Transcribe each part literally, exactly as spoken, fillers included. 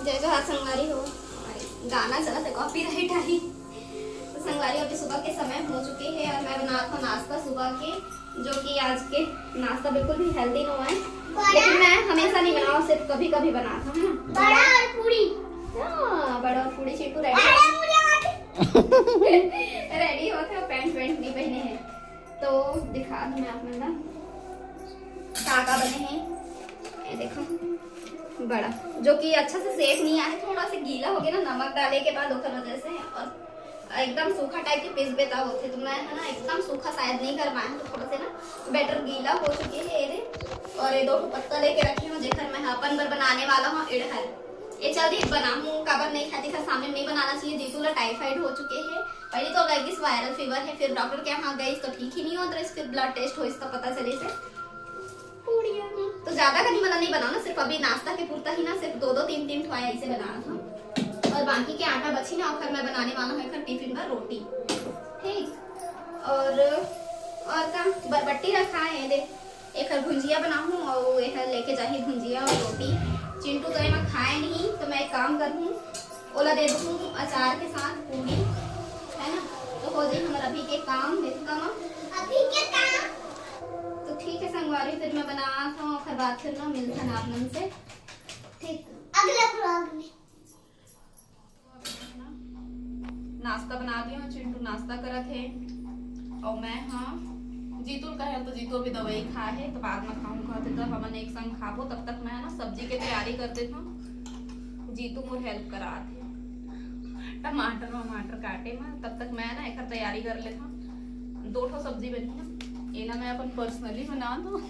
जय जोहार संगवारी हो। गाना चलत हे, कॉपीराइट आही। तो संगवारी, अभी सुबह के समय हो चुके हे और मैं बनात हूँ नाश्ता सुबह के, जो कि आज के नाश्ता बिल्कुल भी हेल्दी नो है, लेकिन मैं हमेशा नहीं बनाऊँ, सिर्फ कभी कभी बनात हूँ, है ना? बड़ा और पूरी। हाँ, बड़ा और पूरी। चिंटू रेडी, रेडी होत हे, पैंट वैंट नहीं पहने हैं। तो दिखा दूँ मैं आप मन ला का का बने हैं। ये देखो, बड़ा, जो कि अच्छा से सेक नहीं आया है, थोड़ा सा गीला हो गया ना नमक डाले के बाद, ओकर वजह से। और एकदम सूखा टाइप के पीस बेता होते, तो मैं, है ना, एकदम सूखा शायद नहीं कर पाए हैं, तो थोड़ा से ना बैटर गीला हो चुके हैं ये दे। और ये दो ठो पत्ता लेके रखे हूँ, जेकर मैं अपन बर बनाने वाला हूँ इड़हर। ये चल रही बनाऊँ, काबर नहीं खाती था, सामने में नहीं बनाना चाहिए, जीतू ला टाइफाइड हो चुके हैं। पहले तो लगिस वायरल फीवर है, फिर डॉक्टर के यहाँ गई तो ठीक ही नहीं होत रहिस, फिर ब्लड टेस्ट होइस तो पता चलिस है पूड़िया। तो ज्यादा कभी मतलब नहीं बनाओ ना, सिर्फ अभी नाश्ता के पुरता ही ना, सिर्फ दो दो तीन तीन ठो ऐसे बना रहा हूँ। और बाकी के आटा बची ना, ओकर मैं बनाने वाला हूँ एकर टिफिन बर रोटी। ठीक, और और का बरबट्टी रखा है, देख, एकर भुंजिया बनाहूँ और एकर लेके जाही भुंजिया और रोटी। चिंटू तो एमा खाए नहीं, तो मैं एक काम करहूँ, ओला दे दूँ अचार के साथ पूरी, है ना? तो हो जाए हमारा अभी के काम, बेचका मा। अभी के काम। तो ठीक है संगवारी, फिर मैं बनात हूँ, ओकर बाद फिर ना मिलथन आप मन से। ठीक, अगला ब्लॉग में। नाश्ता बना दियो, चिंटू नाश्ता करत हे। और मैं, हाँ, जीतू ल कहे तो जीतू अभी दवाई खा हे, तो बाद में खाऊं कहते, तो हमन एक संग खाबो। तब तक मैं ना सब्जी के तैयारी कर देत हूँ, जीतू मोर हेल्प करात हे टमाटर वमाटर काटे में। तब तक मैं ना एकर तैयारी कर लेत हूँ। दो ठो सब्जी बनी है, एला मैं अपन पर्सनली बना दूँ।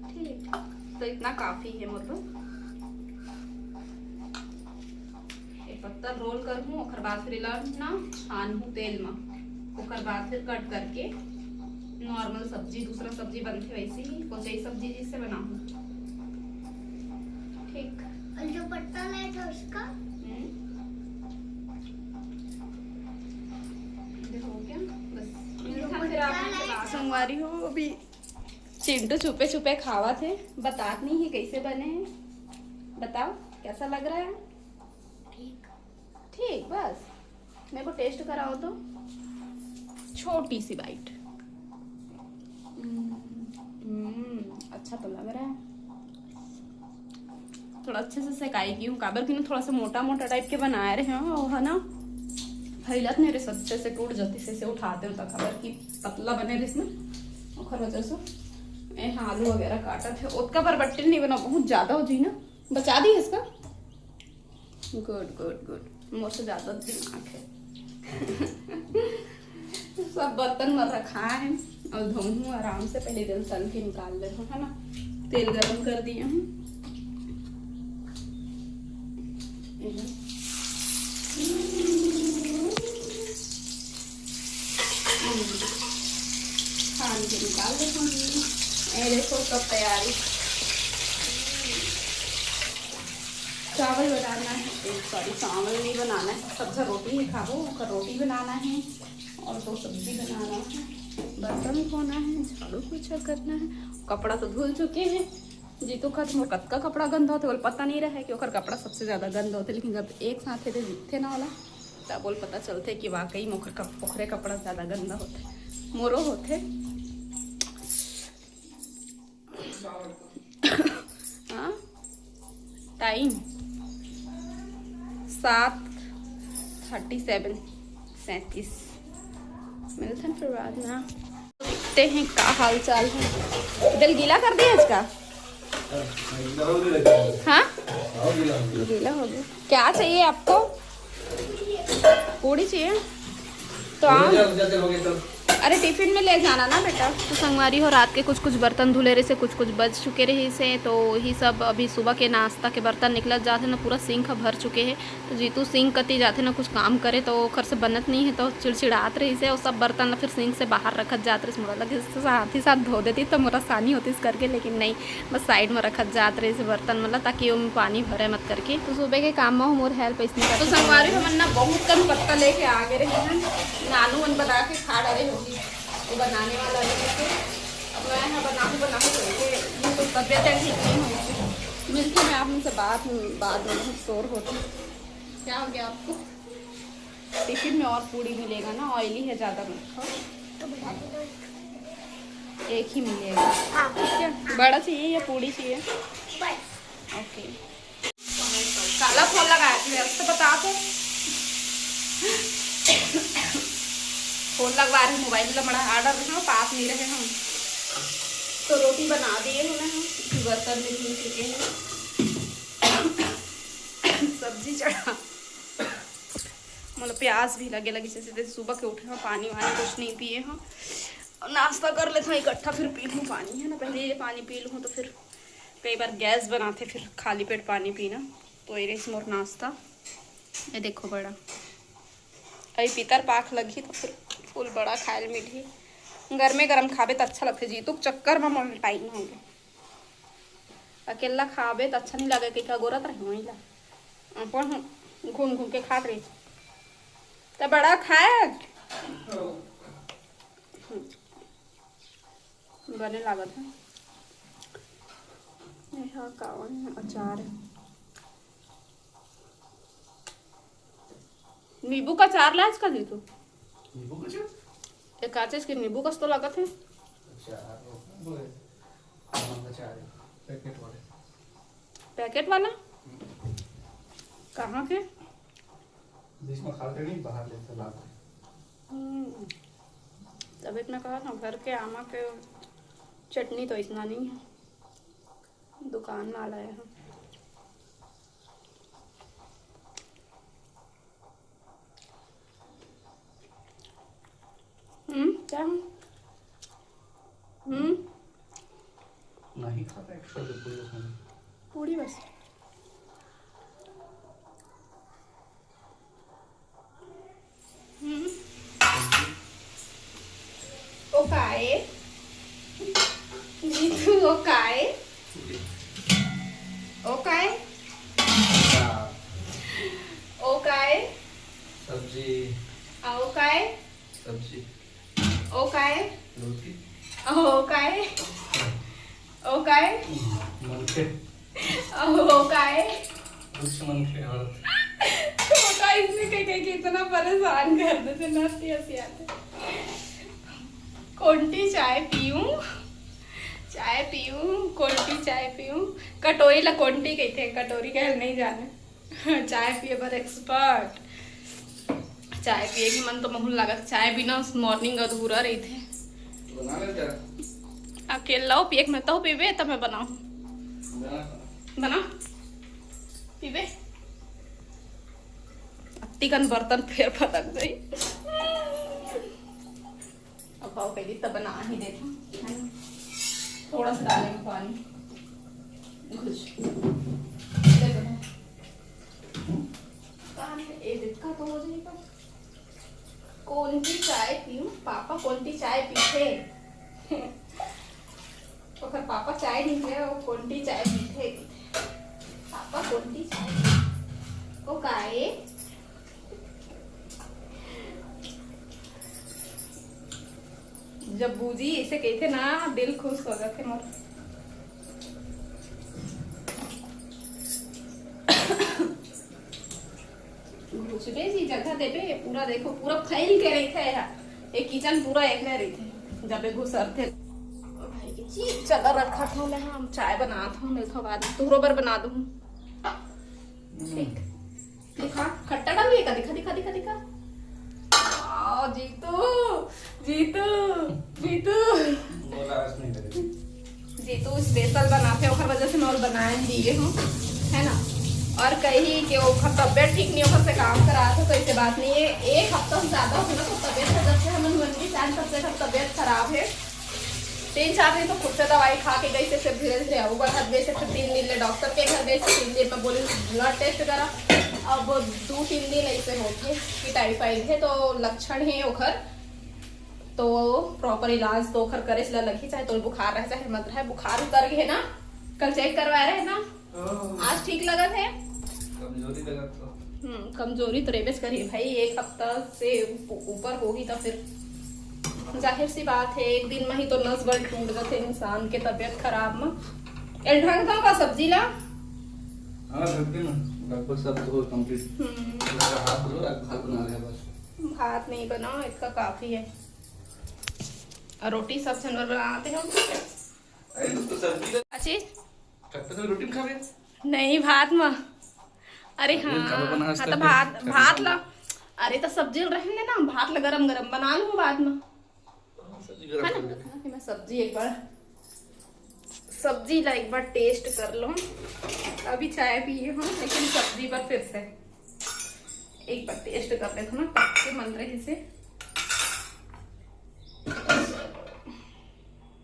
ठीक, तो इतना काफी है मोर बर। एक पत्ता रोल करहूँ, ओकर बाद फिर एला ना छानहूँ तेल में, ओकर बाद फिर कट करके नॉर्मल सब्जी, दूसरा सब्जी बनथे वैसे ही, कोचई सब्जी जिससे बनाऊँ। ठीक। और जो पत्ता लाए था उसका? हम्म। देखो क्या? बस। जो मिलता फिर आप पत्ता लाए था। संगवारी हो, अभी चिंटू छुपे छुपे खावत हे, बतात नहीं है कैसे बने हैं। बताओ कैसा लग रहा है? ठीक। ठीक, बस मेरे को टेस्ट कराओ तो। छोटी सी बाइट। हम्म, हम्म, अच्छा तो लग रहा है। थोड़ा अच्छे से सेकाई की हूँ, काबर की ना थोड़ा सा मोटा मोटा टाइप के बनाए रहे हो, है ना, फैलत नहीं रहे, अच्छे से टूट जाती से, से उठाते होता, काबर की पतला बने रहिस ना, ओखर वजह से। ए, हाँ, आलू वगैरह काटत है, ओतका बरबट्टी नहीं बना, बहुत ज्यादा हो जी ना, बचा दी इसका। गुड, गुड, गुड। मोर से ज्यादा दिमाग है। सब बर्तन में रखा है और धोऊँ आराम से। पहले दिल तल के निकाल ले, है ना? तेल गरम कर दिए हूँ। छान के निकाल लेते हैं। ये देखो, सब तैयारी। चावल बनाना है, सॉरी, चावल नहीं बनाना है, सब घर रोटी ही खाबो, ओकर रोटी बनाना है और दो सब्जी बनाना है, बर्तन धोना है, झाड़ू पोछा करना है, कपड़ा तो धुल चुके हैं। जीतू का तो मोर कतका कपड़ा गंदा होते, बोल पता नहीं रहे कि ओकर कपड़ा सबसे ज्यादा गंदा होते, लेकिन जब एक साथ है तो दिखते ना वाला, तब बोल पता चलते कि वाकई में ओकर कप-, ओकरे कपड़ा ज्यादा गंदा होते, मोरो होते। हाँ, टाइम सात थर्टी सेवन, सैंतीस। मिलथन फिर बाद में। देखते हैं का हाल चाल है। दिल गीला कर दिया इसका। हाँ, गीला हो गया। क्या चाहिए आपको? पूड़ी चाहिए तो आओ। अरे, टिफिन में ले जाना ना बेटा। तो संगवारी हो, रात के कुछ कुछ बर्तन धुले रहिसे, कुछ कुछ बच चुके रहिसे, तो वही सब अभी सुबह के नाश्ता के बर्तन निकलत जात हे ना, पूरा सिंक ह भर चुके हे। तो जीतू सिंक कती जाथे ना कुछ काम करे, तो ओकर से बनत नहीं है, तो चिड़चिड़ात रहिसे, और सब बर्तन ला फिर सिंक से बाहर रखत जात रहिसे। मोला लगे साथ ही साथ धो देती तो मोर आसानी होती इस करके, लेकिन नहीं, बस साइड में रखत जात रहिसे बर्तन मन ला, ताकि ओमे पानी भरे मत करके। तो सुबह के काम में मोर हेल्प इसने तो करके संगवारी, हमन ना बहुत कन पत्ता लेके आ गए रहे हैं, नानू मन बना के खा डारे होगी, वो बनाने वाला रहे थे। अब मैं यहाँ बनाहूँ बनाहूँ करके, ये तो तबियत है ठीक नहीं हुई थी। मिलती मैं आप उनसे बात बाद में, बहुत शोर होता है। क्या हो गया आपको? टिफिन में और पूड़ी मिलेगा ना, ऑयली है, ज्यादा मत खाओ। एक ही मिलेगा। हाँ। ठीक है, बड़ा चाहिए या पूड़ी चाहिए? ओके। काला फोन लगाया थी, तो बता दो। फोन लगवा रहे मोबाइल ला, बड़ा ऑर्डर रहे, पास नहीं रहे हम, तो रोटी बना दिए हूँ मैं। बर्तन भी धुल चुके हैं, सब्जी चढ़ा, मतलब प्यास भी लगे लगी, जैसे जैसे सुबह के उठे हो, पानी वानी कुछ नहीं पिए हो, नाश्ता कर लेते हैं इकट्ठा, फिर पी लूँ पानी, है ना। पहले ये पानी पी लूँ तो फिर कई बार गैस बनाते, फिर खाली पेट पानी पीना। तो ये रही मोर नाश्ता। ये देखो बड़ा, अभी पितर पाख लगही तो फिर फुल बड़ा खायल मिलही। गरमे गरम खाबे तो अच्छा लगथे। जीतू के चक्कर में मोर टाइम हो गया। अकेला खाबे तो अच्छा नहीं लगे, कहीं का गोरत रहे वहीं ला। अपन हम घूम घूम के खात रही। तो बड़ा खाए। बने लागत है। यहाँ का अचार है। नींबू का अचार लाज का जीतू? नींबू का अचार? एक काचेस के नींबू कस तो लागत है। अच्छा, वो, वो है। आम का अचार है, पैकेट वाले। पैकेट वाला? कहाँ के? बीच में खाते नहीं, बाहर लेते लाते। हम्म, तभी तो मैं कहा था, घर के आमा के चटनी तो इतना नहीं है, दुकान में लाया है। हम्म, क्या है? हम्म। नहीं खाता एक्स्ट्रा जो पूरी खाना। पूरी बस। हम्म। ओकाए। जीतू ओकाए। ओकाए। हाँ। ओकाए। सब्जी। आ, ओकाए। सब्जी। ओकाए। रोटी। ओकाए। ओकाए। मनखे। ओकाए। कुछ मनखे औरत। ओकाए इसने कह कह के इतना परेशान कर देते, नती हंसी आते। कोंटी चाय पीऊं, चाय पीऊं, कोंटी चाय पीऊं। कटोरी ला कोंटी कहते हैं, कटोरी कह नहीं जाने। चाय पिए बर एक्सपर्ट। चाय पिए के मन तो महूं लागत, चाय बिना मॉर्निंग अधूरा रहिथे। बना ले जरा। अकेला हो पिए के, मैं तो पीबे तब मैं बनाऊं। बना। बना। पीबे। अत्ती कन बर्तन फेर फटक जाई। अब पाव कह दी तब बना ही देता हूँ, है ना? थोड़ा सा डालेंगे पानी, कुछ। देखो। पानी, ए, दिक्कत तो हो जाएगा। कोंटी चाय पीऊं? पापा कोंटी चाय पीथे। ओकर पापा चाय नहीं पिए, वो कोंटी चाय पीथे। पापा कोंटी चाय पीथे। ओ काए? जब बूजी ऐसे कहते ना, दिल खुश हो जाते मोर। घुसबे जी, जगह देबे, पूरा देखो, पूरा फैल के रहिथे एहा। ये किचन पूरा एकने रहिथे, जबे घुसरथे। चला रखत हूँ मैं, हम चाय बनात हूँ, देखो बाद में तुहरो बर बना दूँ। ठीक। दिखा, खट्टा डाल दिए का? दिखा, दिखा, दिखा, दिखा। वाह, जीतू, जीतू, जीतू। बोला, आज नहीं लगे। जीतू स्पेशल बनाथे, ओकर वजह से मैं और बनाए नहीं दिए हूँ, है ना? और कही कि ओकर तबियत ठीक नहीं, ओकर से काम करा था, तो ऐसे बात नहीं है। एक हफ्ता से ज्यादा हो गया, तो तबियत का, जब से हमन मन की जान, तब से एकर तबियत खराब है। तीन चार दिन तो खुद से दवाई खा के गई से, फिर धीरे धीरे आऊ बढ़त गई से, फिर तीन दिन ले डॉक्टर के घर गई से, तीन दिन में बोले ब्लड टेस्ट करा। अब दो तीन दिन ऐसे होते कि टाइफाइड है, तो लक्षण है ओखर, तो प्रॉपर इलाज तो ओखर करे से लगही, चाहे तो बुखार रहे चाहे मत रहे। बुखार उतर गए ना, कल चेक करवाए रहे ना, हाँ। आज ठीक लगत है। कमजोरी लगत तो। हम्म, कमजोरी तो रेबेच करी भाई, एक हफ्ता से ऊप-, ऊपर होही तो फिर जाहिर सी बात है, एक दिन में ही तो नस बल टूट जाते इंसान के तबियत खराब में। एल ढंग था का सब्जी ला? हाँ, घर पे ना लगभग सब तो complete। हम्म। मेरा हाथ धो, अब भात बना रहे हैं बस। भात नहीं बनाओ, इतना काफी है। और रोटी सब झन बर बनाते हो। अरे, तो सब्जी का अच्छी? कब तक रोटी में खावे? नहीं, भात में। अरे अरे, हाँ, चावल बना हाँ, सकते तो हैं। भात, कभी भात कभी। ला। अरे, तो सब्जी रहे ना, भात ला गरम गरम बना लूँ बाद में। सब्जी है गरम ना? कर लेते हैं। कि मैं सब्जी एक बार, सब्जी ला एक बार टेस्ट कर लूँ। अभी चाय पिए हूँ, लेकिन सब्जी पर फिर से एक बार टेस्ट कर लेते ना, कब के मन रहे से।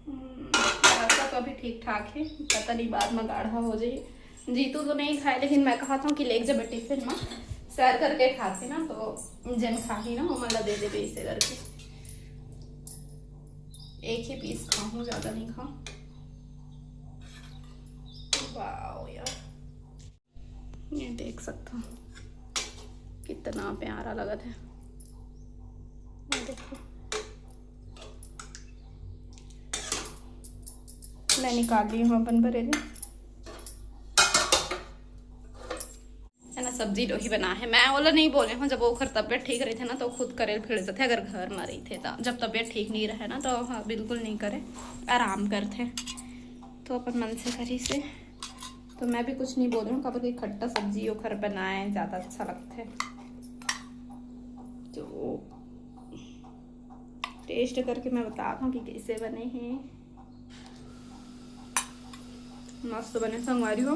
हम्म, रास्ता तो अभी ठीक ठाक है, पता नहीं बाद में गाढ़ा हो जाए। जीतू तो नहीं खाए, लेकिन मैं कहा था कि ले जब टिफिन में शेयर करके खाते ना, तो जन खाही ना, वो मला दे देवे इसे करके। एक ही पीस खाऊं, ज्यादा नहीं खाऊं। वाओ यार, ये देख सकता हूँ कितना प्यारा लगत है। ये देखो, मैं निकाल ली हूँ अपन बरेली। है ना, सब्जी लोही बना है। मैं ओला नहीं बोले हूँ, जब ओखर तबियत ठीक रहिथे ना, तो खुद करे फिर जाथे, अगर घर में रहिथे तो। जब तबियत ठीक नहीं रहे ना, तो हाँ, बिल्कुल नहीं करे, आराम करथे। तो अपन मन से करी से, तो मैं भी कुछ नहीं बोल रही हूँ, काबर कि खट्टा सब्जी ओखर बनाए ज़्यादा अच्छा लगथे। तो टेस्ट करके मैं बता दूँ कि कैसे बने हैं। मस्त बने संगवारी हो।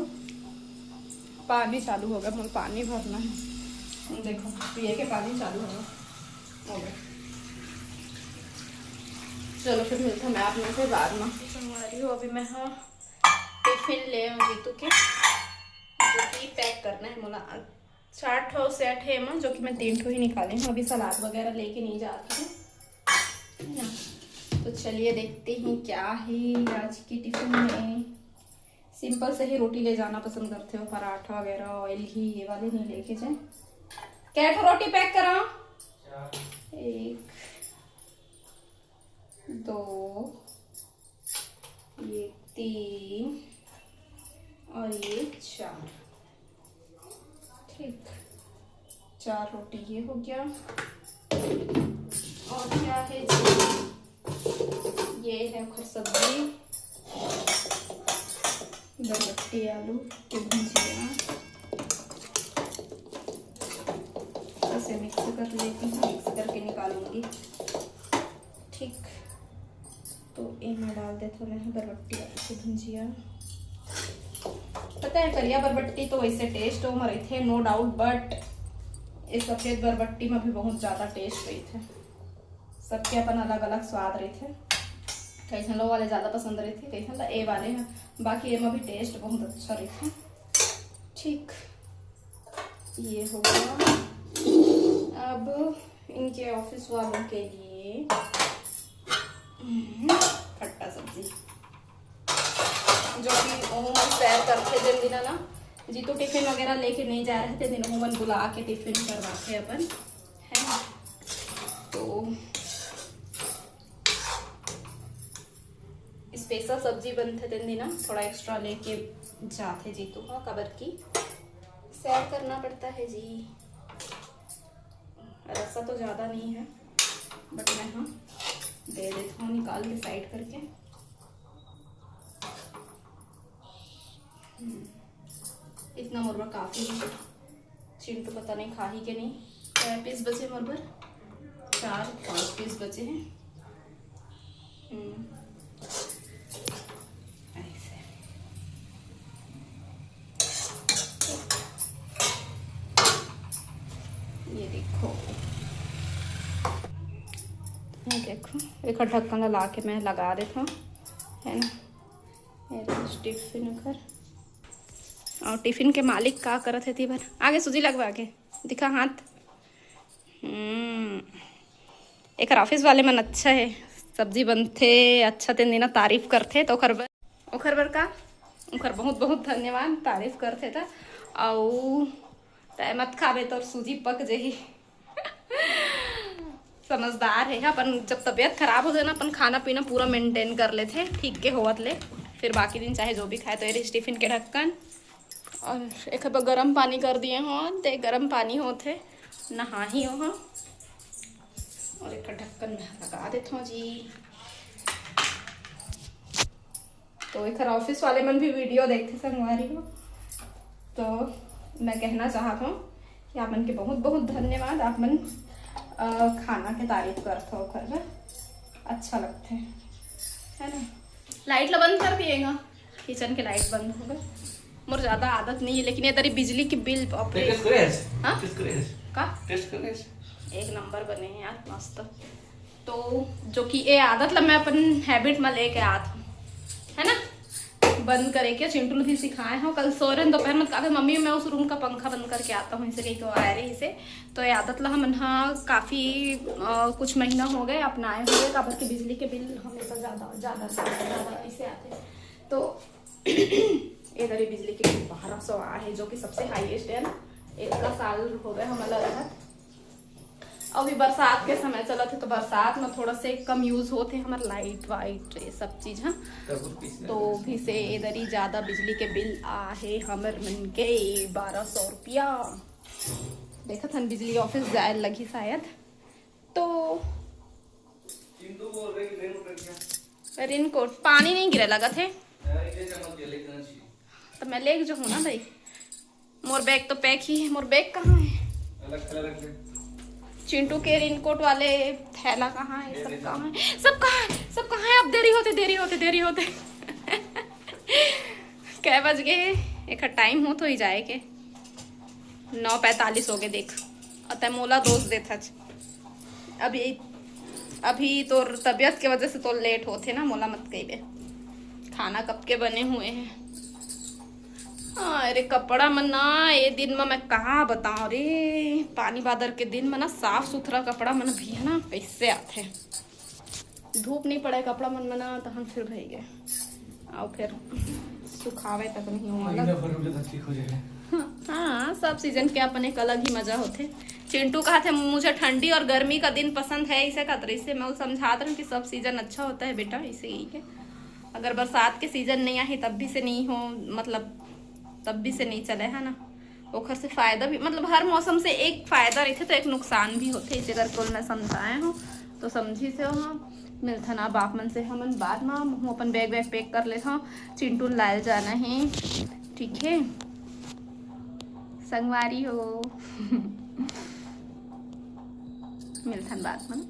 पानी चालू हो गया, मुझे पानी भरना है। देखो, पिए के पानी चालू हो गया, हो गया। चलो, फिर मिलता मैं आप लोगों से बाद में। संगवारी हो, अभी मैं, हाँ, टिफिन ले आऊँ जीतू के, जो कि पैक करना है मोला। चार ठो सेट है एमा, जो कि मैं तीन ठो ही निकाली हूँ। अभी सलाद वगैरह लेके नहीं जाती हूँ, है ना? तो चलिए देखते हैं क्या है आज की टिफिन में। सिंपल से ही रोटी ले जाना पसंद करते हो, पराठा वगैरह, ऑयल घी, ये वाले नहीं लेके जाए। कै ठो रोटी पैक करा? एक, दो, ये तीन और ये चार। ठीक, चार रोटी ये हो गया। और क्या है जी, ये है ओखर सब्जी, बरबट्टी आलू के भुजिया। इसे मिक्स कर लेती हूँ, मिक्स करके निकालूंगी। ठीक, तो एमा डाल देथव मैं बरबट्टी आलू के भुजिया। पता है, करिया बरबट्टी तो वैसे टेस्ट ओमा रहिथे, no doubt, but ये सफेद बरबट्टी में भी बहुत ज़्यादा टेस्ट रहिथे। सबके अपन अलग अलग स्वाद रहिथे, कई झन लोग वाले ज़्यादा पसंद रहिथे, कई झन ला ए वाले ह, बाकी एमा भी टेस्ट बहुत अच्छा रहिथे। ठीक, ये हो गया। अब इनके ऑफिस वालों के लिए, हम्म, खट्टा सब्जी, जो कि ओहू मन शेयर करथे, जिन दिना ना जीतू टिफिन वगैरह लेके नहीं जा रहे थे, दिन ओहू मन बुला के टिफिन करवाथे अपन, है ना? तो स्पेशल सब्जी बनथे, तेन दिन ना थोड़ा एक्स्ट्रा लेके जाथे जीतू ह, काबर कि शेयर करना पड़ता है जी। रसा तो ज़्यादा नहीं है, बट मैं, हाँ, दे देती हूँ निकाल के साइड करके। हम्म, इतना मोर बर काफ़ी है। चिंटू पता नहीं खाही के नहीं। कै पीस बचे मोर बर? चार, पाँच पीस बचे हैं। हम्म, ऐसे। ये देखो, ये देखो, एक ढक्कन ला के मैं लगा देता हूँ, है ना? ये देखो, टिफिन कर। और टिफिन के मालिक का करत हे, ती भर आगे सूजी लगवा के दिखा हाथ। हम्म, एकर ऑफिस वाले मन अच्छा है, सब्जी बनथे अच्छा, तेन दिना तारीफ करथे, तो ओकर बर, ओकर बर का, ओकर बहुत बहुत धन्यवाद, तारीफ करथे त। अउ तै मत खाबे, तोर सूजी पक जही। समझदार है अपन, जब तबीयत खराब हो जाए ना, अपन खाना पीना पूरा मेंटेन कर लेथे, ठीक के होवत ले, फिर बाकी दिन चाहे जो भी खाए। तो ये रही टिफिन के ढक्कन, और एक बर गरम पानी कर दिए हों, ते गरम पानी होथे, नहाही हों। और एक ढक्कन में लगा देथों जी। तो एकर ऑफिस वाले मन भी वीडियो देखथे संगवारी हो, तो मैं कहना चाहत हूँ कि आप मन के बहुत बहुत धन्यवाद। आप मन अ, खाना के तारीफ करथो, ओकर बर अच्छा लगथे, है ना। लाइट ला बंद कर दिएगा, किचन के लाइट बंद हो गए। मोर ज्यादा आदत नहीं है, लेकिन ये तरी बिजली की बिल, बाप रे। टेस्ट करे? हाँ? टेस्ट करे? का? टेस्ट करे? एक नंबर बने हैं यार, मस्त। तो जो कि ये आदत ला मैं अपन हैबिट में लेके आत हूँ, है ना। बंद करे के चिंटू ल भी सिखाए हूँ। कल सो रहे हैं दोपहर में, कहा मम्मी मैं उस रूम का पंखा बंद करके आता हूँ, इसे कहीं तो आए रही से। तो ये आदत ला हमन हा काफी अ, कुछ महीना हो गए अपनाए हुए, काबर के बिजली के बिल हमेशा ज्यादा ज्यादा ज्यादा ज्यादा इसे आते। तो इधर ही बिजली के बिल बारह सौ आ है, जो कि सबसे हाईएस्ट है ना। इतना साल हो गए हमारा रहत। अभी बरसात के समय चलत है, तो बरसात में थोड़ा से कम यूज होते हमार लाइट वाइट, ये सब चीज। हाँ, तो भी से इधर ही ज्यादा बिजली के बिल आ है हमर मन के बारह सौ रुपया। देखत हन बिजली ऑफिस जाए लगी शायद। तो रेनकोट, पानी नहीं गिरे लगत है। तो मैं लेके जाऊँ ना भाई, मोर बैग तो पैक ही है। मोर बैग कहाँ है? चिंटू के रेनकोट वाले थैला कहाँ है? सब कहाँ है? सब कहाँ है? सब कहाँ है? अब देरी होते, देरी होते, देरी होते। कै बज गए? एक टाइम हो तो ही जाए के। नौ पैंतालीस हो गए देख। और तै मोला दोष देथच। अभी अभी तोर तबीयत के वजह से तो लेट होथे ना, मोला मत कहिबे। खाना कब के बने हुए हैं। हाँ, अरे कपड़ा मन ना, ये दिन में मैं कहाँ बताऊँ रे, पानी बादर के दिन में ना साफ सुथरा कपड़ा मन भी है ना कैसे आथे। धूप नहीं पड़े कपड़ा मन में ना, तहन फिर भई गए। और फिर सुखावे तक नहीं हुआ। हाँ, सब सीजन के अपन एक अलग ही मजा होथे। चिंटू कहा थे मुझे ठंडी और गर्मी का दिन पसंद है, इसे कहत रही से मैं समझात रहूँ कि सब सीजन अच्छा होता है बेटा, इसे यही है। अगर बरसात के सीजन नहीं आही तब भी से नहीं हो, मतलब तब भी से नहीं चले है ना। ओखर से फायदा भी, मतलब हर मौसम से एक फायदा रहिथे तो एक नुकसान भी होथे, इसे करके मैं समझाए हूँ। तो समझी से हो, मिलथन अब आप मन से हमन बाद में। हूँ अपन बैग वैग पैक कर लेथव, चिंटू लाल जाना है, ठीक है संगवारी हो। मिलथन बाद में।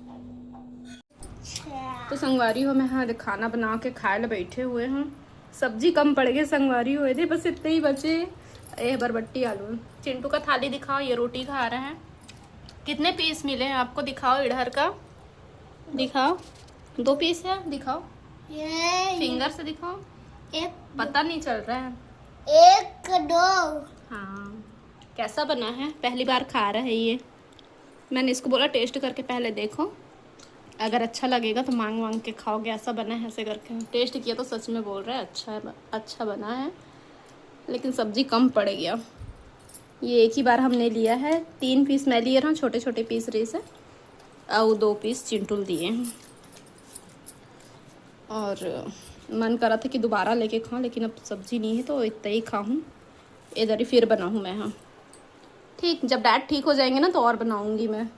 तो संगवारी हो, मैं हाँ खाना बना के खाए ला बैठे हुए हूँ। सब्जी कम पड़ गए संगवारी हो, दे बस इतने ही बचे। ए बरबट्टी आलू। चिंटू का थाली दिखाओ, ये रोटी खा रहा है। कितने पीस मिले हैं आपको? दिखाओ इधर का, दिखाओ। दो पीस है, दिखाओ। ये फिंगर से दिखाओ। एक पता नहीं चल रहा है। एक दो। हाँ, कैसा बना है? पहली बार खा रहा है ये। मैंने इसको बोला टेस्ट करके पहले देखो, अगर अच्छा लगेगा तो मांग मांग के खाओगे, ऐसा बना है ऐसे करके। टेस्ट किया तो सच में बोल रहा है अच्छा है, अच्छा बना है, लेकिन सब्जी कम पड़ गया। ये एक ही बार हमने लिया है, तीन पीस मैं लिए रहा हूँ, छोटे छोटे पीस रही से, और दो पीस चिंटू ल दिए हैं। और मन करा था कि दोबारा लेके खाऊं, लेकिन अब सब्जी नहीं है तो इतना ही खाऊं। इधर ही फिर बनाऊं मैं। हाँ ठीक, जब डैड ठीक हो जाएंगे ना तो और बनाऊंगी मैं।